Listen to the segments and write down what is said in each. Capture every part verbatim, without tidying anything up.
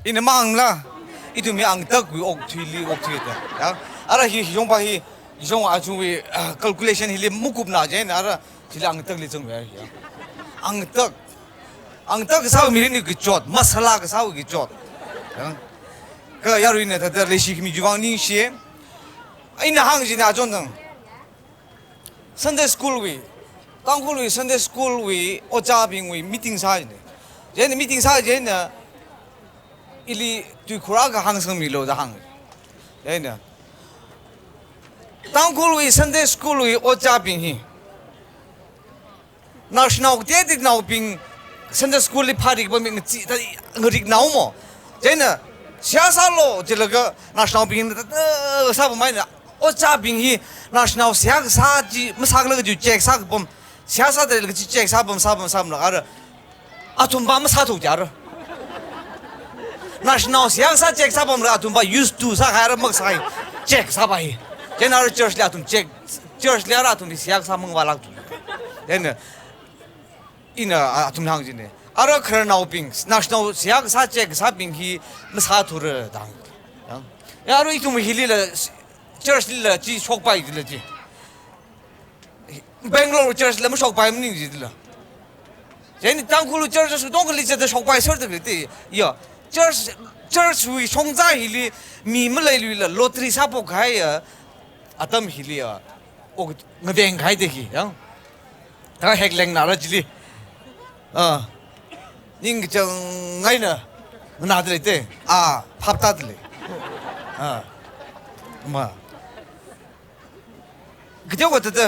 Ina mahāngla, ithum hi angtakwui okthuili okthuida. Ya. Ara hi, hi yongpa hi, hi yong achungwui, ah, calculation hili makupna chieina, ara chili angtakli zangva ya. Angtak. Angtak kasā mirinwui kachot, masala kasāwui kachot. Ya. Kha yaruina thāda leishi khami chiwui vang ningshi. Ina hāng china achon thang. Sunday school wui, Tangkhulwui Sunday school wui ojābingwui meeting sāi ne. Chieina meeting sāi chieina ili tuikhur akha hāngsangmilu da hāng. Chieina Tangkhulwui Sunday school wui ojābing hi naoshinao kateonaobing Sunday school li phārik pamik ngachi ta ngarik nao mo. Chieina seihā sālu jilaga naoshinaobing ta, ta, sāpam eina ojābing hi naoshinao seihā kasā chi masālaga chi check sākapam. Seihā sāda laga chi check sāpam, sāpam, sāpamlaga ara athumva masāthu jiara. Naoshinao seihā kasā check sāpamlaga athumva used to sākahai ara makasā check sāpai. Chieina ara church li athum check, church li ara athum seihā kasā mangvālākthu. Chieina ina, a, athum hāng chine. Ara khararnaobing, naoshinao seihā kasā check kasābing hi masāthura da hāng. Ya. Ya, ara ithum hilila, church lila chi shokpai jila chi. Bangalore church la mashokpai maning jila. Chieina Tangkhul church su tongkhali chithāda shokpaiserda khalei te. Ya. Church, church wui shongza hili mi maleiluila lottery sāphokhai ya. Atam hili ya. O, ngavengkahai da hi, ya. Ta hekleng nala chili. Ah. Ningkachāng eina nganāda lei te. Ah, phaptāda lei. Ah. Ma. Kateokha thāda,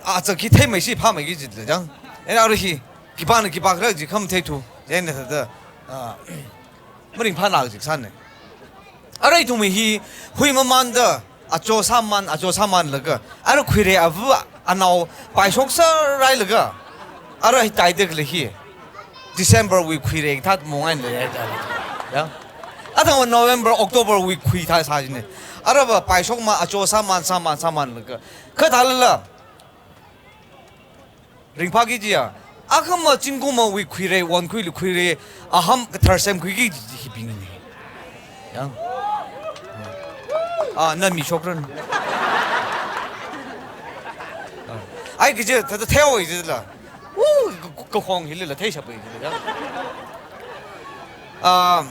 ah, achak hi theimeishi phāmeiki jila chang. Ina ara hi, khipāna khipākhala chi khamatheithu. Chieina thāda, ah, maringphāna jik sāne. Ara ithum hi, hui mamanda, acho sāman, acho sāmanlaga. Ara khuirei ava anao paishok sārailaga. Ara hi taida khalei hi. December wui khuirei thāda mong eina lei ya. Ya. Athang November, October wui khui thāsā chine. Arava paishokma acho sāman, sāman, sāmanlaga. Kha thālala. Ringphāki jiya. Akhama zingkumwui khuirei, won khuili khuirei, aham kathar semkhuiki ji hibing ni. Ya. Ah, na mi shokran. Ah. Ai, kaje, thāda theihaowa jila. Woo, ka, ka, kakhong hilila theishapai jila. Ah.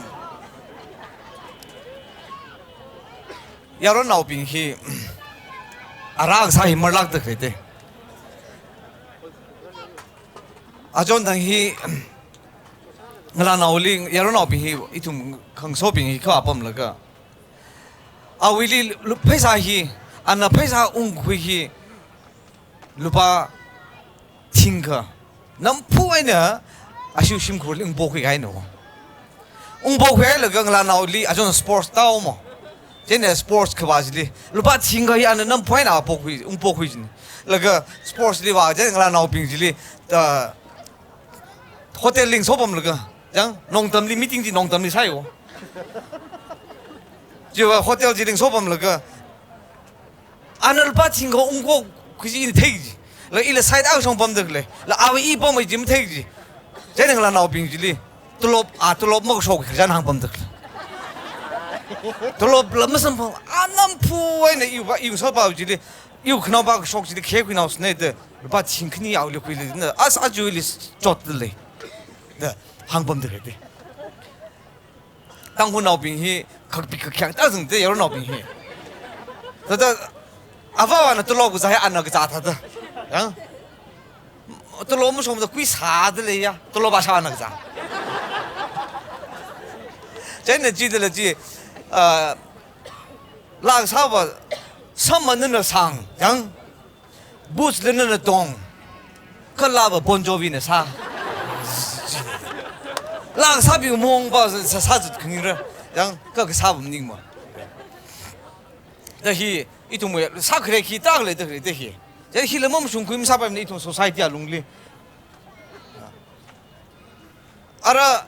Yaronnaobing hi, ara kasā hi marlākda khalei te. Achon thang hi, ngalānaoli, yaronnaobing hi, ithum khangasobing hi kha apamlaga. Awuili lu-, pheisā hi, ana pheisā ungkhui hi, lupā thingkha, namphu eina, ashiwui shimkhurli ungpokhuikahaina. Ungpokhuihailaga ngalānaoli, achon sports tāhaowa mo. Chieina sports khavā chili. Lupā thingkha hi ana namphu eina pokhui, ungpokhui chine. Laga sports li vā, chieina ngalānaobing chili, ta, hotel li ngasopamlaga. Chang, Nongtamli meeting chi Nongtamli sāhaowa. Chiva hotel chili ngasopamlaga. Ana lupā thingkha ungkokhui chi ina theiki ji. La ila side akha shong pamda khalei. La ava i pamhai chi matheiki ji. Chieina ngalānaobing chili. Tolop, a tolop makashok khararchan hāngpamda khalei. Tolop la masamphang, a namphu eina iwui vā, iwui ngasopao chili. Iwui khanaopa kashok chili khekhuinao sine da. Lupā thing khani awuili khuili na. As aja ili chotda lei. Da hāngpamda khalei te. Tangkhulnaobing hi, khakpi khakhyang ta zangda yaronnaobing hi. Thāda, avāvana tolop kazā hi ana kazā thāda. Ya? Tolop mashokmada khuisāda leiya, tolop vāshā ana kazā. Chieina chithāla chi, ah, laa kasāva, samma nana sāng, ya? Boots la nana tong. Kha laava Bon Jovi na sā. Laa kasābing mongva sā, sā, sāzat khaningra. Yang, kha kasāva maningma. Da hi, ithum sākharei khi tākhalei tākhalei da hi. Da hila mamashungkhui masāpaimana ithum society alungli. Ara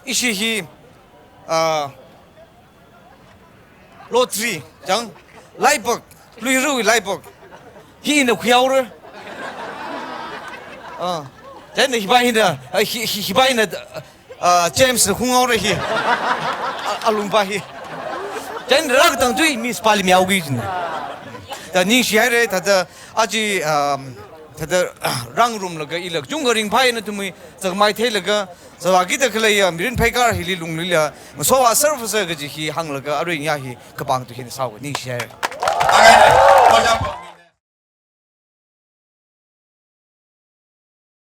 ishi hi, ah, lottery, chang, laipak, luiruwui laipak. Hi ina khuihaora. Ah, chieina hiva ina, ah, hi, hi, hiva ina, ah, Ah, James na khungao re hi. A-, alungpa hi. Chen rak tang tui Miss Pali miao gi jin. Da ningshi haire, thāda aji, um, thāda rāngarumlaga ila kachungkha ringphai, nathumwui zakmai theilaga, zava kida khalei ya, mirin pheikar hili lunglila, ngasowa service kaji hi hānglaga, arui nya hi kapangtu hina sao, ningshi haire.